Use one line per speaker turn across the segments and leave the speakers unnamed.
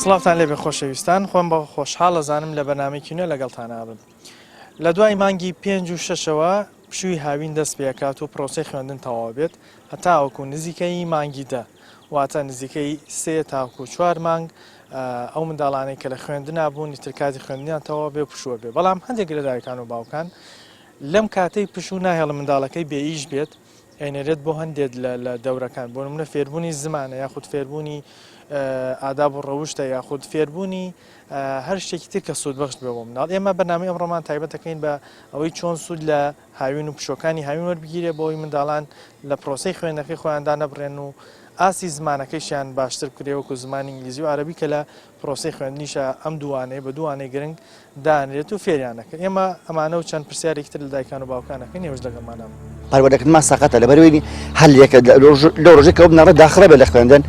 سڵاوتان لێبێ خۆشەویستان خۆم بە خۆشحاڵ ئەزانم لە بەرنامەیەکی نوێ لەگەڵتان ئابم لە دوای مانگی پێنج و شەشەوە پشووی هاوین دەست پێکات و پرۆسەی خوێندن تەواو بێت هەتاوەکو نزیکەی مانگی دە واتە نزیکەی سێ تاکو چوار مانگ ئەو منداڵانەی کە لە خوێندنا بوون ئیتر کاتی خوێندنیان تەواو بێ پشووە بێ بەڵام هەندێک لە دایکان و باوکان لەم کاتەی پشوو ناهێڵن منداڵەکەی بێ ئیش بێت ئەینێرێت بۆ هەندێک لە دەورەکان بۆ نمونە فێربوونی زمانە یاخود فێربوونی ئاداب و ڕەوشتە یاخود فێربوونی هەر شتێکی تر کە سوودبەخش بێ بۆ مناڵ ئێمە بەرنامەی ئەمڕۆمان تایبەت دەکەین بە ئەوەی چۆن سوود لە هاوین و پشووەکانی هاوین وەربگیرێ بۆ ئەوەی منداڵان لە پرۆسەی خوێندنەکەی خۆیاندا نەبڕێن و ئاستی زمانەکەیشیان باشتر بکرێ وەکو زمانی ئینگلیزی و عەرەبی کە لە پرۆسەی خوێندنیشە ئەم دووانەیە بە دووانەی گرنگ دانرێت و فێریان ئەکەن ئێمە ئەمانە و چەند پرسیارێکی تر لە دایکان و باوکان ئەکەین ئێوەش لەگەڵمانە بن.
پەروەردەکردنمان سەقەتە لەبەرئەوەی هەر لەکە لەو ڕۆژەی کە بنەڕەت داخڵە بێ لە خوێندن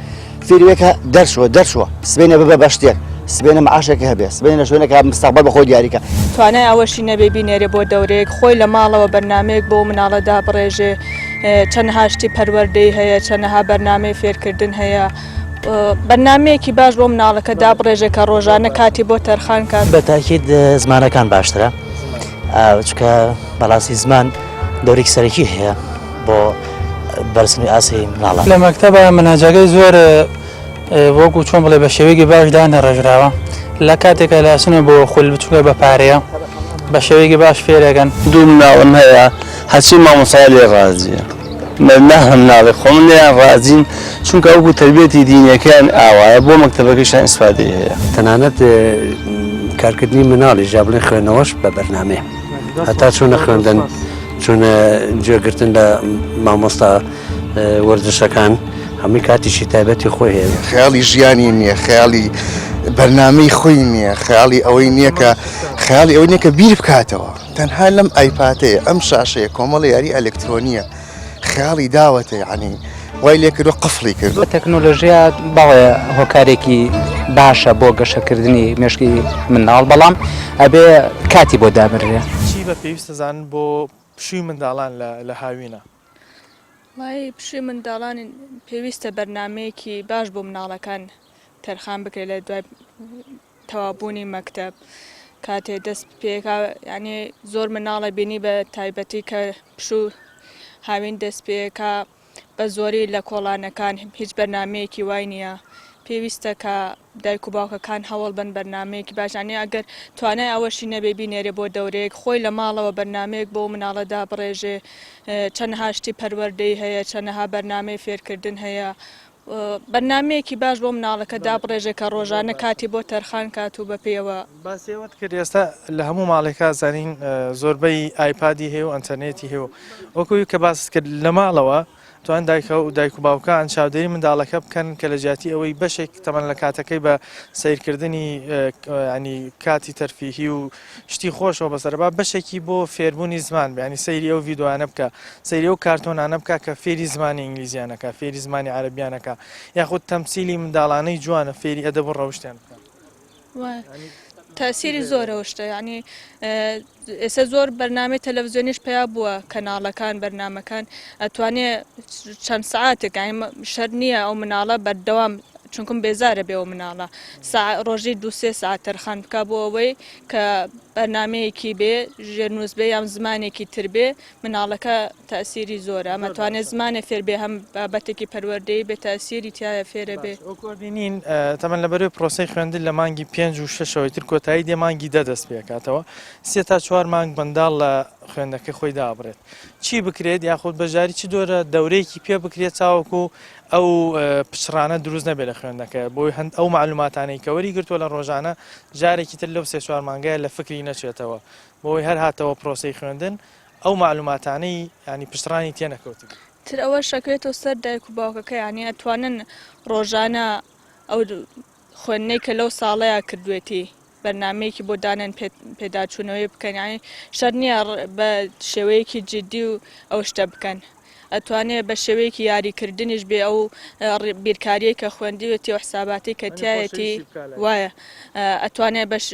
فێری وێکە دەرچووە دەرچووە سبەینێ ببە بە شتێک سبەینێ معاشێک هەبێ سبەینێ لە شوێنێک مستەقبەل بە خۆی دیاریکە.
توانای ئەوەشی نەبێ بینێرێ بۆ دەورەیەک خۆی لە ماڵەوە بەرنامەیەک بۆ مناڵە دابڕێژێ چەنەها شتی پەروەردەی هەیە چەنەها بەرنامەی فێرکردن هەیە بەرنامەیەکی باش بۆ مناڵەکە دابڕێژێ کە ڕۆژانە کاتی بۆ تەرخان کات.
بە تاکید زمانەکان باشترە چونکە بەڕاستی زمان دەورێکی سەرەکی هەیە بۆ بەرزکردنەوەی ئاستی مناڵان.
لە مەکتەبە مەنهەجەکەی زۆر وەکو چۆن بڵێ بە شێوەیەکی باش دانەڕێژراوە لە کاتێکە لە ئەچنە بۆ خول چونکە بە پارەیە بە شێوەیەکی باش فێرەکەن.
دوو مناڵم هەیە هەرچی مامۆستایە لێی ڕازیە نە هەم مناڵی خۆم لێیان ڕازیم چونکە وەکو تەربیەتی دینیەکەیان ئاوایە بۆ مەکتەبەکەشیان ئیسفادەی هەیە.
تەنانەت کارکردنی مناڵیش یا بڵێن خوێندنەوەش بە بەرنامەیە هەتا چۆنە خوێندن چۆنە گوێگرتن لە مامۆستا وەرزشەکان هەمووی کاتیشی تایبەتی خۆی هەیە.
خەیاڵی ژیانی نییە خەیاڵی بەرنامەی خۆی نییە خەیاڵی ئەوەی نییە کە خەیاڵی ئەوەی نییە کە بیر بکاتەوە تەنها لەم ئایپاتەیە ئەم شاشەیە کۆمەڵی یاری ئەلکترۆنیە خەیاڵی داوەتە یعنی وای لێکردوە قفڵی کردوە.
تەکنۆلۆژیا بەڵێ هۆکارێکی باشە بۆ گەشەکردنی مێشکی منداڵ بەڵام ئەبێ کاتی بۆ دابنرێ.
چی بە پێویست دەزانن بۆ پشووی منداڵان لە هاوینە؟
وەڵایی پشووی منداڵان پێویستە بەرنامەیەکی باش بۆ مناڵەکان تەرخان بکرێت لە دوای تەواوبوونی مەکتەب کاتێ دەست پێکا یعنی زۆر مناڵە بینی بە تایبەتی کە پشوو هاوین دەست پێکا بە زۆری لە کۆڵانەکان هیچ بەرنمەیەکی وای نییە پێویستە کە دایک و باوکەکان هەوڵ بن بەرنمەیەکی باشانی ئەگەر توانای ئەوەشی نەبێ بینێرێ بۆ دەورەیەک خۆی لە ماڵەوە بەرنمەیەک بۆ مناڵە دابڕێژێ چەنەها شتی پەروەردەی هەیە چەنەها بەرنمەی فێرکردن هەیە بەرنامەیەکی باش بۆ مناڵەکە دابڕێژێ کە ڕۆژانە کاتی بۆ تەرخان کات و بەپێیەوە.
باسی ئەوەت کرد ئێستا لە هەموو ماڵێکا زانین زۆربەی ئایپادی هەیە و ئەنتەرنێتی هەیە و وەکو کە باست کرد لە ماڵەوە توان دایکە و دایک و باوکان چاودێری منداڵەکە بکەن کە لە جیاتی ئەوەی بەشێک تەمەن لە کاتەکەی بە سیرکردنی ینی کاتی تەرفیهی و شتی خۆشەوە بەسەربا بەشێکی بۆ فێربوونی زمان بێ ینی سەیری ئەو ڤیدۆیانە بکە سەیری ئەو کارتۆنانە بکە کە فێری زمانی ئینگلیزیان ئەکا فێری زمانی عەرەبیان ئەکا یاخود تەمسیلی منداڵانەی جوانە فێری ئەدەب و ڕەوشتیان بکە.
تەسیری زۆرە ئەو شتە یعنی ئێستا زۆر بەرنامەی تەلەڤزیۆنیش پیا بووە کەناڵەکان بەرنامەکان ئەتوانێ چەند سعاتێک یعنی شەر نییە ئەو مناڵە بەردەوام چونکم بێزارە بێ ئەو مناڵە ڕۆژی دو سێ سعات تەرخان بکە بۆ ئەوەی کە بەرنمەیەکی بێ ژێرنووس بێ یان زمانێکی تر بێ مناڵەکە تەئسیری زۆرە ئەمە توانێ زمانێ فێر بێ هەم بابەتێکی پەروەردەیی بێ تەئسیری تیایە فێرە بێ.
وەکو ئەبینین تەمەن لەبەرەی پرۆسەی خوێندن لە مانگی پێنج و شەشەوەی تر کۆتایی دێ مانگی دە دەست پێکاتەوە سێ تا چوار مانگ منداڵ لە خوێندنەکەی خۆی دابڕێت چی بکرێت یاخود بەشداری چ دۆرە دەورەیەکی پێ بکرێت تاوەکو ئەو پچڕانە دروست نەبێت لە خوێندنەکە بۆی هەند ئەو معلوماتانەی کە وەری گرتووە لە ڕۆژانە جارێکی تر لەو سێ چوار مانگەیە لە فکری نەچێتەوە بۆی هەر هاتەوە پرۆسەی خوێندن ئەو مەعلوماتانەی یانی پشتڕانی تێ نەکەوتبێ.
تر ئەوەش ئەکەوێتەوە سەر دایک و باوکەکە یانی ئەتوانن ڕۆژانە ئەو خوێندنەی کە لەو ساڵەیا کردوێتی بەرنامەیەکی بۆ دانێن پێداچوونەوەی بکەن یانی شەرت نییە بە شێوەیەکی جدی و ئەو شتە بکەن. ئەتوانێ بە شێوەیەکی یاریکردنیش بێ ئەو بیرکاریەی کە خوێندوێتی و حساباتی کە تایەتی وایە ئەتوانێ بەش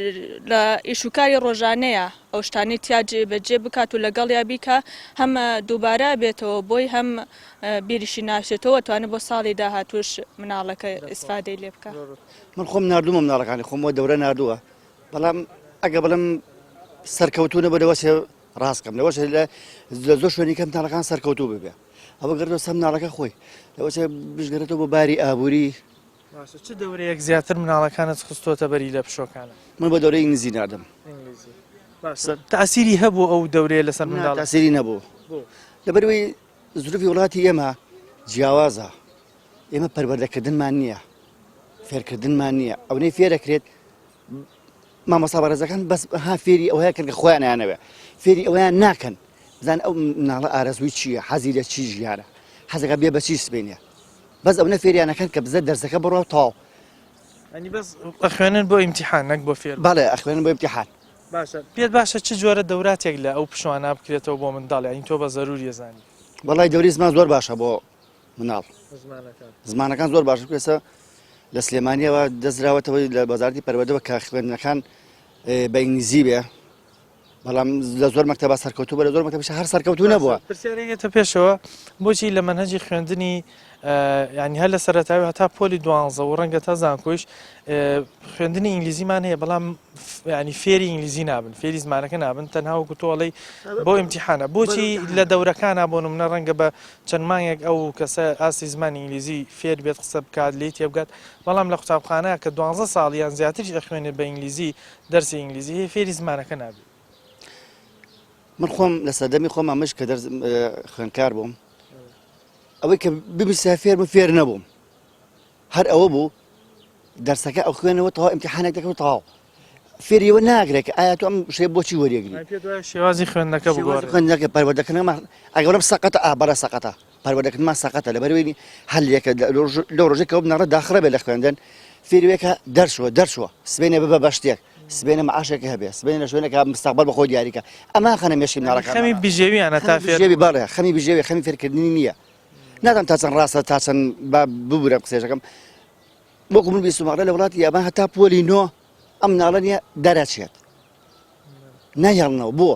لە ئیشوکاری ڕۆژانەیە ئەو شتانەی تیا جێبەجێ بکات و لەگەڵیا بیکا هەم دووبارە بێتەوە بۆی هەم بیریشی ناچێتەوە توانێت بۆ ساڵی داهاتووش مناڵەکە ئیسفادەی لێ بکا.
من خۆم ناردوومە مناڵەکانی خۆم بۆ دەورە ناردووە بەڵام ئەگە بڵێم سەرکەوتوو نەبوو لەوە چێ ڕاست کەم لەوە چێ لە زۆر شوێنی کەم مناڵەکان سەرکەوتوو ببێ ئەوە گەڕێتەوە سەر مناڵەکە خۆی لەوە چێ بشگەڕێتەوە بۆ باری ئابووری
باشە چ دەورەیەک زیاتر مناڵەکانت خستۆتە بەری لە پشۆکانە؟
من بۆ دەورەی ئینگلیزی ناردم.
ئینگلیزی باشە تاسیری هەبوو ئەو دەورەیە لەسەر منداڵ؟
تاسیری نەبوو لەبەرئەوەی زروفی وڵاتی ئێمە جیاوازە ئێمە پەروەردەکردنمان نییە فێرکردنمان نییە ئەونەی فێرەکرێت مامۆستا بەڕێزەکان بەس ها فێری ئەوەیە کرد کە خۆیان ئەیانەوێ فێری ئەوەیان ناکەن بزان ئەو مناڵە ئارەزووی چییە حەزی لە چی ژیانە حەزەکە بێ بە چی سبینە بەس ئەونە فێریانەکەن کە بزە دەرسەکە بڕوا و تەواو.
یانی بەس ئەخوێنن بۆ ئیمتیحان نەک بۆ فێر.
بەڵێ ئەخوێنن بۆ ئیمتیحان.
باشە پێت باشە چ جۆرە دەوراتێک لە ئەو پشوانە بکرێتەوە بۆ منداڵ یانی تۆ بە زەروری ئەزانی؟
وەڵای دەوری زمان زۆر باشە بۆ مناڵ زمانەکان زۆر باشە پێسە لە سلێمانیەوە دەستراوەتەوە لە وەزارەتی پەروەردەوە کە خوێندنەکان بە ئینگلیزی بێ بەڵام لە زۆر مەکتەبە سەرکەوتوو بە لە زۆر مەکتەبیش هەر سەرکەوتوو نەبووە.
پرسیارێک دێتە پێشەوە بۆچی لە مەنهەجی خوێندنی یانی هەر لە سەرەتاوی هەتا پۆلی دوانزە و ڕەنگە تا زانکۆیش خوێندنی ئینگلیزیمان هەیە بەڵام ینی فێری ئینگلیزی نابن فێری زمانەکە نابن تەنها وەکو تۆ ئەڵێی بۆ ئیمتیحانە بۆچی لە دەورەکانە بۆ نمونە ڕەنگە بە چەند مانگێک ئەو کەسە ئاستی زمانی ئینگلیزی فێر بێت قسە بکات لێی تێبگات بەڵام لە قوتابخانە کە دوانزە ساڵ یان زیاتریش ئەخوێنێت بە ئینگلیزی دەرسی ئینگلیزی هەیە فێری زمانەکە نابی.
من خۆم لە سەردەمی خۆم ئەمەش کە دەرس خوێندکار بووم ئەوەی کە ببیسە فێر بوو فێر نەبووم هەر ئەوە بوو دەرسەکە ئەو خوێنەوە تەواو ئیمتیحانێک دەکەم تەواو فێریەوە ناگرێت کە ئایا تۆ ئەم شێ بۆچی وەریەگری
شێوازی خوێندنەکە بگۆڕێت
خوێندنەکە پەروەردەکردنەکەمان ئەگەر سەقەتە ئا بەڵێ سەقەتە پەروەردەکردنمان سەقەتە لەبەرئەوەی هەر یەکە لەو ڕۆژەی کە بنەڕەت داخڕە بێ لە خوێندن فێری کە دەرچووە دەرچووە سبەینێ ببە بە شتێک سبەینێ معاشێک هەبێ سبەینێ لە شوێنێک مستەقبەل بە خۆی دیاریکە ئەمە خەنە مێشکی مناڵەکان
خەمی بژێویانە تا فێر
بژێوی بەڵێ خەمی بژێوی خەمی فێرکردنی نییە نازانم تا چەند ڕاستە تا چەند با ببورم قسەیەکەم وەکو من بیستم ئەڵێ لە وڵاتی یابان هەتا پۆلی نۆ ئەم مناڵە نییە دەرەچێت نایهێڵنەوە بۆ؟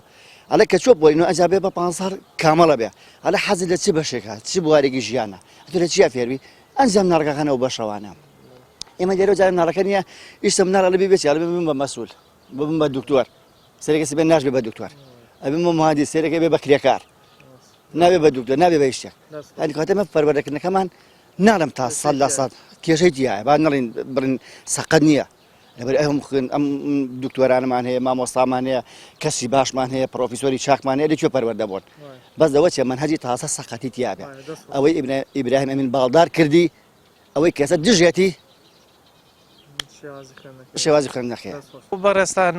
ئەڵێ کە چوە بۆی نۆ ئەجا بێ بە پ ساڵ کامەڵە بێ ئەڵێ حەزت لە چ بەشێکە چ بوارێکی ژیانە ئەتۆ لە چیا فێربی ئەنجام ناڕگەکانەوە بەشەوانە ئێمە لێرە جارە مناڵەکە نییە ئیشتە مناڵ ئەڵێ بێ بێ ئەڵێ ببم بە مەسول ببم بە دکتۆر سەرێکە سبێ ناشبێ بە دکتۆر ئەبم بە مهندس سەرێکە بێ بە کرێکار نابێ بە دکتۆر نابێ بە شتێک یانی کاتێ مە پەروەردەکردنەکەمان ناڵێم تا سەد لە سەد کێشەی تیایە با نەڵێن بڵێن سەقەت نییە لەبەر ئەم خوێن ئەم دکتۆرانەمان هەیە مامۆستامان هەیە کەسی باشمان هەیە پرۆفیسۆری چاکمان هەیە لە کوێ پەروەردە بوون بەس لەوە چێ مەنهەجی تازە سەقەتی تیابێ ئەوەی ئیبراهیم ئەمین باڵدار کردی ئەوەی کەسە دژێتی شێوازی خوێندنەکەی
بەڕێزتان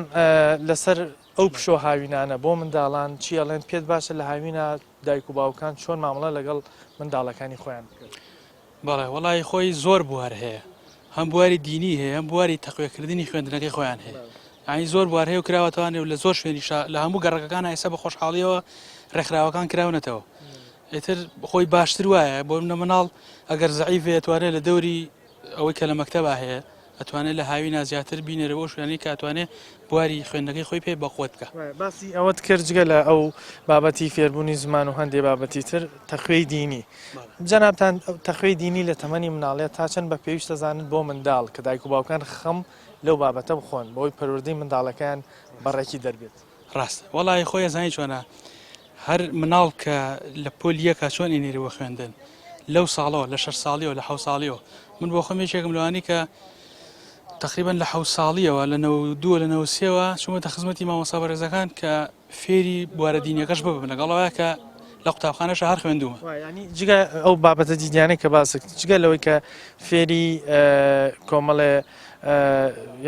لەسەر ئەو پشۆ هاوینانە بۆ منداڵان چی ئەڵێن پێت باشە لە هاوینە دایک و باوکان چۆن مامەڵە لەگەڵ منداڵەکانی خۆیان بکەن؟
بەڵێ وەڵی خۆی زۆر بوار هەیە هەم بواری دینی هەیە هەم بواری تەقوێکردنی خوێندنەکەی خۆیان هەیە یانی زۆر بوار هەیە و کراوەتوانێ و لە زۆر شوێنیشا لە هەموو گەڕەکەکان ئێستا بە خۆشحاڵیەوە ڕێکخراوەکان کراونەتەوە ئیتر خۆی باشتر وایە بۆ منە مناڵ ئەگەر زەعیف بێت توانێت لە دەوری ئەوەی کە لە مەکتەبا هەیە ئەتوانێت لە هاوینا زیاتر بینێرەوە ئەو شوێنەی کە ئەتوانێت بواری خوێندنەکەی خۆی پێ بەقوەت بکا.
باسی ئەوەت کرد جگە لە ئەو بابەتی فێربوونی زمان و هەندێ بابەتی تر تەخوێی دینی جەنابتان تەخوێی دینی لە تەمەنی مناڵێت تا چەند بە پێویست دەزانن بۆ منداڵ کە دایک و باوکان خەم لەو بابەتە بخۆن بەوەی پەروەردەی منداڵەکەیان بە ڕێکی دەربێت؟
ڕاستە وەڵی خۆی ئەزانی چۆنە هەر مناڵ کە لە پۆل یەکە چۆن ئینێری بۆ خوێندن لەو ساڵەوە لە شەش ساڵیەوە لە حەو ساڵیەوە من بۆ خۆم یەکێکم لەوانی کە تقریبا لە حەو ساڵیەوە لە نەوە دووە لە نەوە سێوە چوومەتە خزمەتی مامۆستا بەڕێزەکان کە فێری بوارە دینیەکەش ببم لەگەڵەوە کە لە قوتابخانەش هەر خوێندومە
ینی جگە ئەو بابەتە دیدیانەی کە باسک جگە لەوەی کە فێری کۆمەڵێ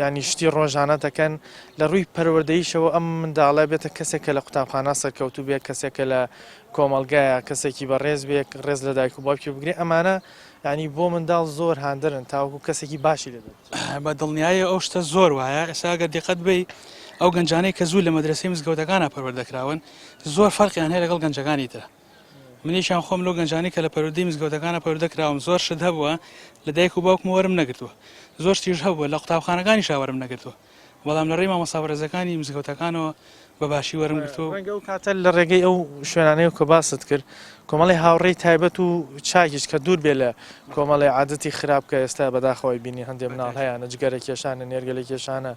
ینی شتی ڕۆژانە دەکەن لە ڕووی پەروەردەیشەوە ئەم منداڵە بێتە کەسێک کە لە قوتابخانە سەرکەوتوو بێت کەسێک کە لە کۆمەڵگایە کەسێکی بەڕێز بێ ڕێز لە دایک و باوکی بگرێ ئەمانە ینی بۆ منداڵ زۆر هاندەرن تاوەکو کەسێکی باشی لێ دەربچێت.
بە دڵنیایی ئەو شتە زۆر وایە ئێستا ئەگەر دیقەت بەی ئەو گەنجانەی کە زوو لە مەدرەسەی مزگەوتەکانا پەروەردە کراون زۆر فەرقیان هەیە لەگەڵ گەنجەکانی تر. منیشیان خۆم لەو گەنجانەی کە لە پەروەردەی مزگەوتەکانە پەروەردە کراوم زۆر شت هەبووە لە دایک و باوکمەوە وەرم نەگرتووە زۆر شتیش هەبووە لە قوتابخانەکانیشا وەرم نەگرتووە بەڵام لە ڕێی مامۆستا بەڕێزەکانی مزگەوتەکانەوە بە باشی وەرم گرتووە.
ڕەنگە ئەو کاتە لە ڕێگەی ئەو شوێنانەیەوە کە باست کرد کۆمەڵی هاوڕێی تایبەت و چاکیش کە دوور بێ لە کۆمەڵی عادەتی خراپ کە ئێستا بەداخەوەی بینی هەندێک مناڵ هەیانە جگەرە کێشانە نێرگەلە کێشانە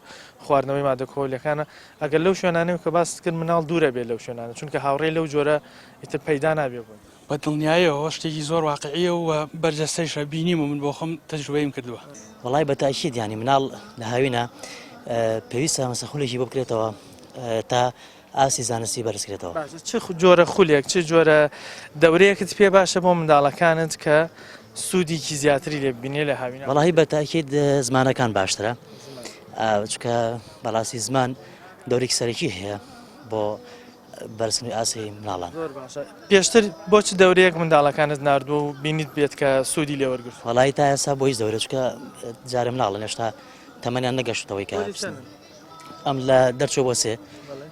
خواردنەوەی مادە کحولیەکانە ئەگەر لەو شوێنانەیەوە کە باست کرد مناڵ دوورە بێ لەو شوێنانە چونکە هاوڕێی لەو جۆرە ئیتر پەیدا نابێ بۆی.
بە دڵنیایەوە شتێکی زۆر واقعیە و بەرجەستەیشە بینیم و من بۆ خۆم تەجروبەیم کردووە.
وەڵای بە تاکید یانی مناڵ لە هاوینە پێویستە مەسە خولێکی بۆ بکرێتەوە تا ئاستی زانستی بەرز کرێتەوە.
باشە چ جۆرە خولێک چ جۆرە دەورەیەکت پێ باشە بۆ منداڵەکانت کە سوودێکی زیاتری لێ ببینێ لە هاوینە؟
وەڵاهی بە تاکید زمانەکان باشترە چونکە بەڕاستی زمان دەورێکی سەرەکی هەیە بۆ بەرزکردنەوەی ئاستی مناڵان.
زۆر باشە پێشتر بۆ چ دەورەیەک منداڵەکانت ناردووە و بینیت بێت کە سوودی لێ وەرگرتووە؟
وەڵایی تا ئێستا بۆ هیچ دەورە چونکە جارێ مناڵن هێشتا تەمەنیان نەگەشتەوەی کە ئەم لە دەرچوو بۆ سێ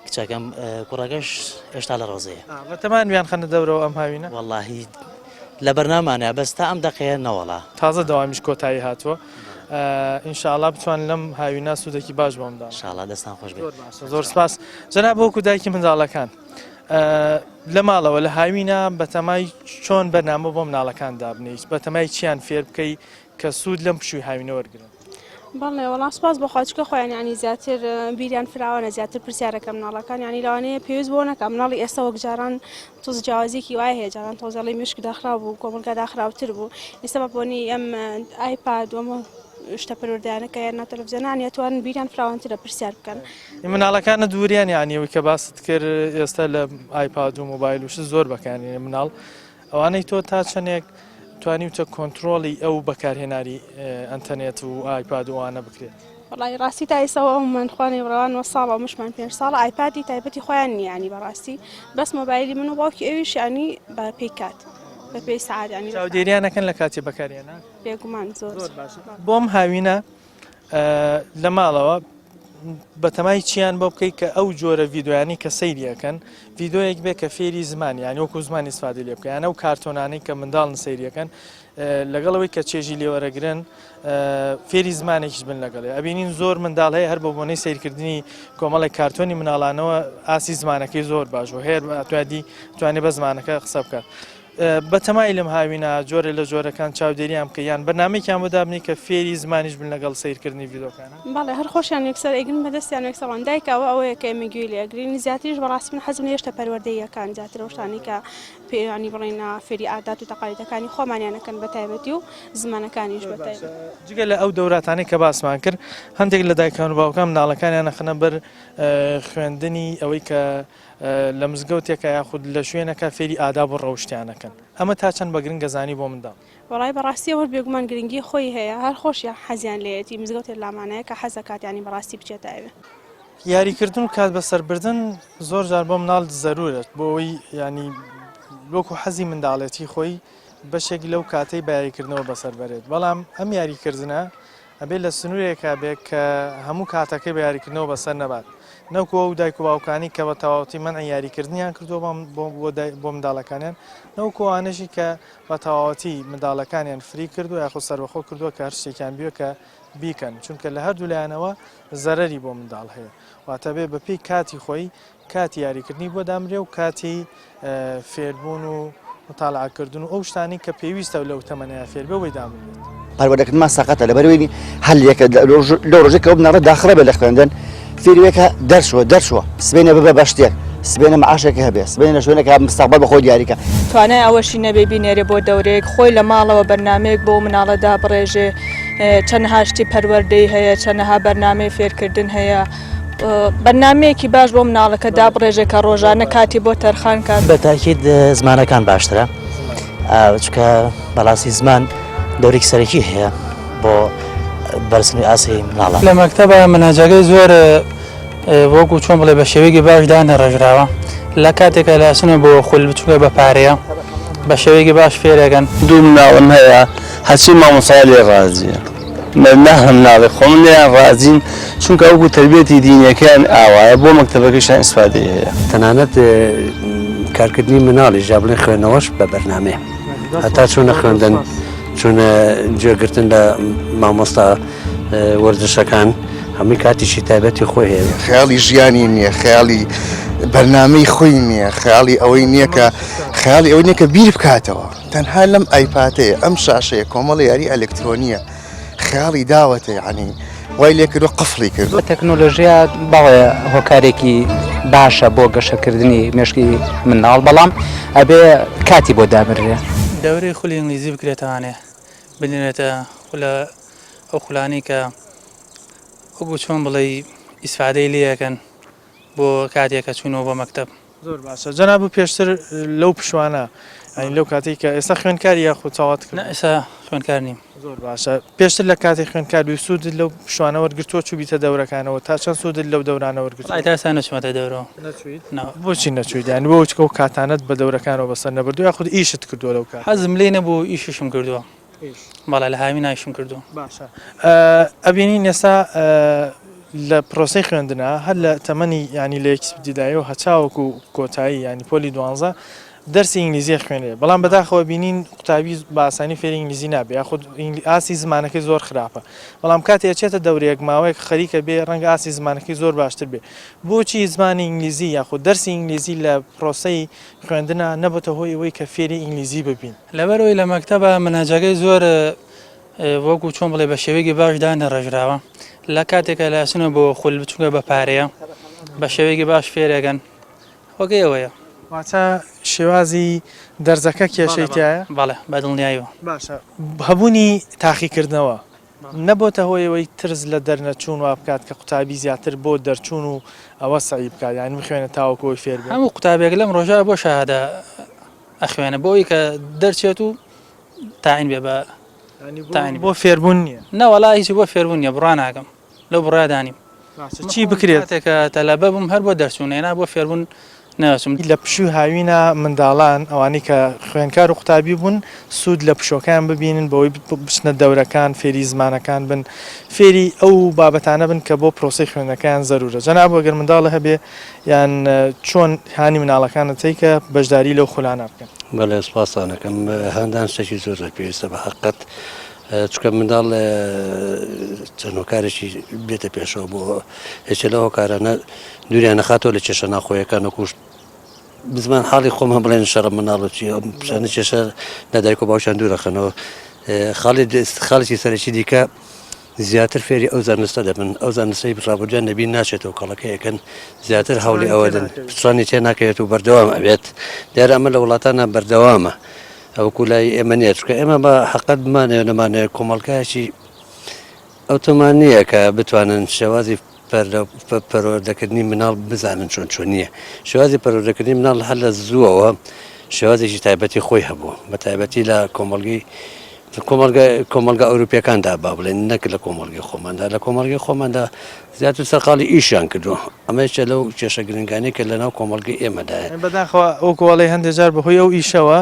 کچەکەم کوڕەکەش هێشتا لە ڕۆزەیە.
بەتەمان بیانخەنە دەورەوە ئەم هاوینە؟
وەڵاهی لە بەرنامانە بەس تا ئەم دەقەیە نەوەڵا.
تازە دەوامیش کۆتایی هاتووە ئینشاءاللە بتوان لەم هاوینە سوودێکی باش بۆم دا.
ئینشاءاللە دەستان خۆش بێت.
زۆر باشە زۆر سپاس جەناب وەکو دایکی منداڵەکان لە ماڵەوە لە هاوینە بەتەمای چۆن بەرنامە بۆ مناڵەکان دابنیت بەتەمای چیان فێر بکەی کە سوود لەم پشووی هاوینە وەرگرن؟
بەڵێ وەڵا سوپاس بۆ خوا چونکە خۆیان یانی زیاتر بیریان فراوانە زیاتر پرسیارەکە مناڵەکان یانی لەوانەیە پێویست بۆ نەکا مناڵی ئێستا وەک جاران تۆز جیاوازیەکی وای هەیە جاران تۆزەڵی مشک داخراو بوو کۆمەڵگا داخراوتر بوو ئێستا بە بۆنی ئەم ئایپاد و ئەم شتە پەروەردەیانە کە یان ناو تەلەفزیۆنان ئەتوانن بیریان فراوانترە پرسیار بکەن.
مناڵەکانت وریان یانی ئەوەی کە باست کرد ئێستا لە ئایپاد و مۆبایل و شت زۆر بەکارێنێ مناڵ ئەوانەی تۆ تا چەندێک توانیوتە کۆنترۆڵی ئەو بەکارهێناری ئەنتەرنێت و ئایپاد و ئەوانە بکرێت؟
وەڵی ڕاستی تا ئێستا ئەو من خوانی ڕەوان وە ساڵە و مشمان پێنج ساڵە ئایپادی تایبەتی خۆیان نییە ینی بەڕاستی بەس مۆبایلی من و باوکی ئەویش ینی بە پێی کات بە پێی سەعات ینی
چاودێریان ئەکەن لە کاتی بەکارهێنان؟
بێگومان زۆر
زۆر باشە بۆم هاوینە لە ماڵەوە بەتەمای چیان بۆ بکەیت کە ئەو جۆرە ڤیددیویانی کە سەیری ئەەکەن ڤیددیوەیەک بێ کە فێری زمان یان وەکو زمانی سفادی لێ بکەیان ئەو کارتۆنانەی کە منداڵن سەیریەکەن لەگەڵەوەی کە چێژی لێوەرەگرن فێری زمانێکیش بن لەگەڵێ ئەبینین زۆر منداڵ هەیە هەر بۆ بۆنەی سیرکردنی کۆمەڵێک کارتۆنی مناڵانەوە ئاسی زمانەکەی زۆر باش و هەیە توادی توانێ بە زمانەکە قسە بکات. بەتەمای لەم هاوینە جۆرێ لە جۆرەکان چاودێریان بکەی یان بەرنامەیەکیان بۆ دابنێی کە فێری زمانیش بن لەگەڵ سەیرکردنی ڤیدۆکانە؟
بەڵێ هەر خۆشیان یەکسەر ئەیگرن بە دەستیان یەکسەر ئەڵێن دایکە ئەوە ئەوەیە کە ئێمە گوێی لێ ئەگرین زیاتریش بەڕاستی من حەزم لێیە شتە پەروەردەییەکان زیاتر ئەو شتانەی کە پێ یانی بڵێین فێری عادات و تەقالیدەکانی خۆمانیان ئەکەن بە تایبەتی و زمانەکانیش بە تایبەت.
جگە لە ئەو دەوراتانەی کە باسمان کرد هەندێک لە دایکان و باوکان منداڵەکانیان ئەخەنە بەر خوێندنی ئەوەی کە لە مزگەوتێکا یاخود لە شوێنەکە فێری ئاداب و ڕەوشتیان ئەکەن ئەمە تا چەند بە گرنگ ئەزانی بۆ منداڵ؟
وەڵای بەڕاستی ئەوەش بێگومان گرنگی خۆی هەیە هەر خۆشیان حەزیان لێیەتی مزگەوتێ لامانەیە کە حەزەکات یانی بەڕاستی بچێتە ئەوێ.
یاریکردن و کات بەسەربردن زۆر جار بۆ مناڵ زەرورە بۆ ئەوەی یانی وەکو حەزی منداڵێتی خۆی بەشێک لەو کاتەی بە یاریکردنەوە بەسەر بەرێت بەڵام ئەم یاریکردنە ئەبێ لە سنوورێکا بێ کە هەموو کاتەکەی بە یاریکردنەوە بەسەر نەبات نەوکو ئەو دایک و باوکانی کە بە تەواوەتی مەنعی یاریکردنیان کردووە بۆ منداڵەکانیان نەوکو ئەوانەشی کە بە تەواوەتی منداڵەکانیان فری کردووە یاخود سەربەخۆ کردووە کە هەر شتێکیان بوێ کە بیکەن چونکە لە هەردوو لایەنەوە زەرەری بۆ منداڵ هەیە واتە بێ بەپێی کاتی خۆی کاتی یاریکردنی بۆ دامرێ و کاتی فێربوون و متالعەکردن و ئەو شتانەی کە پێویستە لەو تەمەنەیا فێر بێ بۆی دابنرێت.
پەروەردەکردنمان سەقەتە لەبەرئەوەی هەر یەکە لەو ڕۆژەی کە ئەو مناڵە داخڵە بێت لە خوێندن فێری بێت کە دەرچووە دەرچووە سبەینێ ببە بە شتێک سبەینێ معاشێکی هەبێ سبەینێ لە شوێنێکا مستەقبەل بە خۆی دیاریکا.
توانای ئەوەشی نەبێ بینێرێ بۆ دەورەیەک خۆی لە ماڵەوە بەرنامەیەک بۆ مناڵە دابڕێژێ چەنەها شتی پەروەردەی هەیە چەنەها بەرنامەی فێرکردن هەیە بەرنامەیەکی باش بۆ مناڵەکە دابڕێژێ کە ڕۆژانە کاتی بۆ تەرخان کات.
بە تاکید زمانەکان باشترە چونکە بەڕاستی زمان دەورێکی سەرەکی هەیە بۆ بەرزکردنەوەی ئاستی مناڵان.
لە مەکتەبە مەنهەجەکەی زۆر وەکو چۆن بڵێ بە شێوەیەکی باش دانەڕێژراوە لە کاتێکە لە ئەچنە بۆ خول چونکە بە پارەیە بە شێوەیەکی باش فێرەکەن.
دوو مناڵم هەیە هەرچی مامۆستایە لێی ڕازیە نە مناڵی خۆم لێیان ڕازیم چونکە وەکو تەربیەتی دینیەکەیان ئاوایە بۆ مەکتەبەکەشیان ئیسفادەی هەیە.
تەنانەت. کارکردنی مناڵیش یا بڵێن خوێندنەوەش بە بەرنامەیە هەتا چوونە خوێندن چوونە گوێگرتن لە مامۆستا وەرزشەکان هەمووی کاتیشی تایبەتی خۆی هەیە.
خەیاڵی ژیانی نییە خەیاڵی بەرنامەی خۆی نییە خەیاڵی ئەوەی نییە کە خەیاڵی ئەوەی نییە کە بیر بکاتەوە تەنها لەم ئایپاتەیە ئەم شاشەیە کۆمەڵی یاری ئەلکترۆنیە خەیاڵی داوەتە یعنی وای لێکردوە قفڵی کردوە.
تەکنۆلۆژیا بەڵێ هۆکارێکی باشە بۆ گەشەکردنی مێشکی منداڵ بەڵام ئەبێ کاتی بۆ دابنرێ.
دەورەی خولی ئینگلیزی بکرێتەوانێ بنرێتە خولە ئەو خولانەی کە وەکو چۆن بڵێی ئیسفادەی لێ ئەکەن بۆ کاتێک کە چوونەوە بۆ مەکتەب.
زۆر باشە جەنابت پێشتر لەو پشوانە یانی لەو کاتێک کە ئێستا خوێندکاری یاخود چاوات کرد؟
نا ئێستا خوێندکار نیم.
زۆر باشە پێشتر لە کاتی خوێندکار بووی سوودت لەو پشوانە وەرگرتووە چووبیتە دەورەکانەوە تا چەند سوودت لەو دەورانە وەرگرتووە؟
وەڵای تا ئێستا نەچوومەتە دەورەوە.
نەچوویت؟ نا. بۆچی نەچوویت یانی بۆ ئەو کاتانەت بە دەورەکانەوە بەسەر نەبردووە یاخود ئیشت کردووە لەو کاتە؟
حەزم لێی نەبوو و ئیشیشم کردووە. بەڵێ لە هاوینا ئیشم کردووە.
باشە ئەبینین ئێستا لە پرۆسەی خوێندنا هەر لە تەمەنی ینی لە یەکی دیدایەوە هەچاوەکو کۆتایی ینی پۆلی دوانزە دەرسی ئینگلیزیە خوێنێ بەڵام بەداخەوە بینین قوتابی بە ئاسانی فێری ئینگلیزی نابێ یاخود ئاستی زمانەکەی زۆر خراپە بەڵام کاتێ ئەچێتە دەورەیەک ماوەیەک خەریکە بێ ڕەنگە ئاستی زمانەکەی زۆر باشتر بێ بۆچی زمانی ئینگلیزی یاخود دەرسی ئینگلیزی لە پرۆسەی خوێندنا نەبێتە هۆی ئەوەی کە فێری ئینگلیزی ببین؟
لەبەرئەوەی لە مەکتەبا مەنهەجەکەی زۆر وەکو چۆن بڵێ بە شێوەیەکی باش دانەڕێژراوە لە کاتێکە لە ئەچنەوە بۆ خول چونکە بە پارەیە بە شێوەیەکی باش فێرەکەن هۆکەی ئەوەیە.
واتە شێوازی دەرزەکە کێشەی تیایە؟
بەڵێ بە دڵنیایەوە.
باشە هەبوونی تاقیکردنەوە نەبۆتە هۆی ئەوەی ترس لە دەرنەچوون وا بکات کە قوتابی زیاتر بۆ دەرچوون و ئەوە سەعی بکات یانی بخوێنێت تاوەکو ئەوەی فێر بێت؟
هەموو قوتابیەک لەم ڕۆژە بۆ شەهادە ئەخوێنێ بۆ ئەوەی کە دەرچێت و تاعین بێ بە
تاعین بۆ فێربوون نییە؟
نەوەڵا هیچ بۆ فێربوون نییە بڕوا ناکەم لەو بڕوایەدا نیم.
باشە چی بکرێت؟
کاتێک کە تەلەبە بووم هەر بۆ دەرچوون نا بۆ فێربوون نەچووم.
لە پشووی هاوینە منداڵان ئەوانەی کە خوێندکار و قوتابی بوون سوود لە پشووەکەیان ببینن بەوەی بچنە دەورەکان فێری زمانەکان بن فێری ئەو بابەتانە بن کە بۆ پرۆسەی خوێندنەکەیان زەرورە جەناب ئەگەر منداڵە هەبێ یان چۆن هانی مناڵەکانت هەی کە بەشداری لەو خولانە بکەن؟
بەڵێ سوپاستان ئەکەم هاندان شتێکی زۆر زۆر پێویستە بە حەقت چونکە منداڵ چەند هۆکارێکی بێتە پێشەوە بۆ یەکێ لە هۆکارانە دووریان نەخاتەوە لە کێشە ناخۆیەکان وەکو بزمان حاڵی خۆمان بڵێن شەڕە منداڵ و چی شانە کێشە لە دایک و باوکیان دوورەخەنەوە خاڵی خاڵێکی سەرەکی دیکە زیاتر فێری ئەو زانستە دەبن ئەو زانستەی ڕابردویان لەبیر ناچێتەوە کەڵەکەیەکەن زیاتر هەوڵی ئەوە دەن پچڕانی تێ ناکەوێت و بەردەوام ئەبێت دیارە ئەمە لە وڵاتانە بەردەوامە ئەوکو لای ئێمە نییە چونکە ئێمە بە حەقەت بمانەوێت نەمانەوێت کۆمەڵگایەکی ئەوتۆمان نییە کە بتوانن شێوازی پەروەردەکردنی مناڵ بزانن چۆن چۆنیە شێوازی پەروەردەکردنی مناڵ هەر لە زووەوە شێوازێکی تایبەتی خۆی هەبوو بە تایبەتی لە کۆمەڵگەی کۆمەڵگە کۆمەڵگە ئەوروپیەکاندا با بڵێن نەک لە کۆمەڵگەی خۆماندا لە کۆمەڵگەی خۆماندا زیاتر سەرقاڵی ئیشیان کردووە ئەمە یەکێ لەو کێشە گرنگانەی کە لەناو کۆمەڵگەی ئێمەدایە.
بەداخەوە وەکو ئەڵێی هەندێک جار بەهۆی ئەو ئیشەوە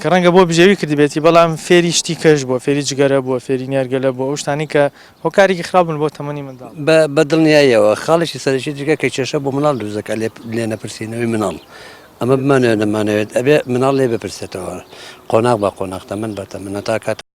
کە ڕەنگە بۆ بژێوی کردبێتی بەڵام فێری شتی کەش بووە فێری جگەرە بووە فێری نێرگەلە بووە ئەو شتانەی کە هۆکارێکی خراپ بوون بۆ تەمەنی منداڵ.
بە دڵنیاییەوە خاڵێکی سەرەکی دیکە کە کێشە بۆ منداڵ دروست دەکات لێنەپرسینەوەی منداڵ ئەمە بمانەوێت نەمانەوێت ئەبێ منداڵ لێ بپرسێتەوە قۆناغ بە قۆناغ تەمەن بە تەمەن هەتا کات.